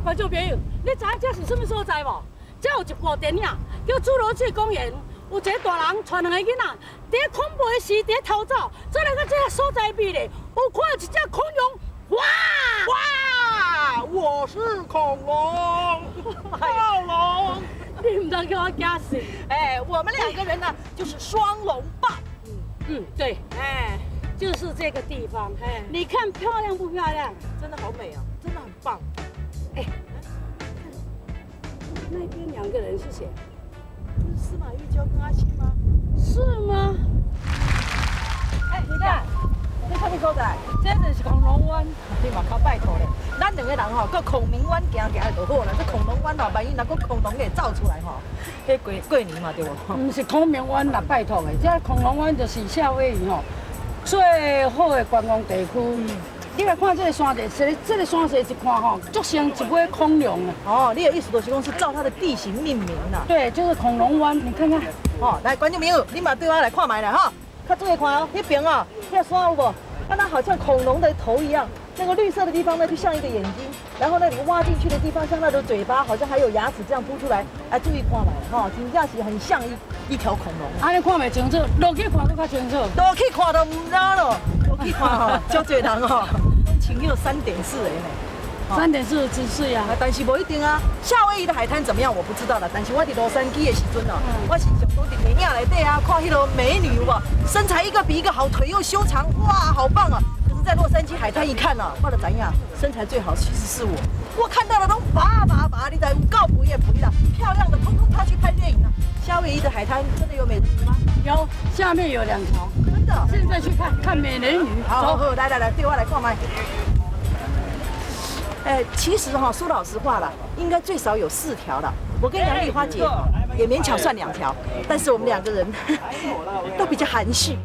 觀眾朋友，你知影這是啥物所在無？這有一部電影叫《侏羅紀公園》，有一个大人帶兩个囡仔，佇咧恐怖的時，佇咧逃走，再來到這个所在邊咧，有看到一隻恐龍，哇！哇！我是恐龍，暴龍。你毋通叫我驚死。哎，我們兩個人呢，就是雙龍霸。嗯，對，哎，就是這個地方。哎，你看漂亮不漂亮？真的好美啊，真的很棒。哎，那邊兩個人是誰？這是司馬玉嬌跟阿信嗎？是嗎？哎，你看，這啥物所在？這就是恐龍灣。你嘛較拜託咧，咱兩個人吼，閣孔明灣行行就好啦。這恐龍灣吼，萬一若閣恐龍會走出來吼，彼過過年嘛對無？毋是孔明灣啦，拜託的，這恐龍灣就是夏威夷吼最好的觀光地區。你來看這个山勢，這個山勢一看吼，足像一尾恐龍啊！哦，你的意思就是講是照它的地形命名啦。對，就是恐龍灣，你看看。哦，來，觀眾朋友，你嘛對我來看覓啦哈，較注意看哦，彼邊哦，彼山有無？看它好像恐龍的頭一樣，那個綠色的地方呢，就像一個眼睛，然後那裡挖進去的地方像它的嘴巴，好像還有牙齒這樣凸出來。哎，注意看覓哈，真正是很像一條恐龍。按呢看袂清楚，落去看閣較清楚。落去看都毋知囉，落去看吼，足濟人吼，穿叫3.4的呢。 3.4真水啊！但是無一定啊。夏威夷的海灘怎麼樣，我不知道啦。但是我佇洛杉磯的時陣哦，我是上講佇電影內底啊，看彼个美女有無，身材一個比一個好，腿又修長，哇，好棒啊！可是，在洛杉磯海灘一看啊，我就知影，身材最好其實是我。我看到的都拔拔拔，你知有夠肥的肥啦，漂亮的通通他去拍電影了。夏威夷的海灘真的有美人魚嗎？有，下面有兩條。真的？現在去看看美人魚。好，好，來來來，對我來看覓。哎，其實哈，說老實話了，應該最少有四條了。我跟楊麗花姐也勉強算兩條，但是我們兩個人都比較含蓄。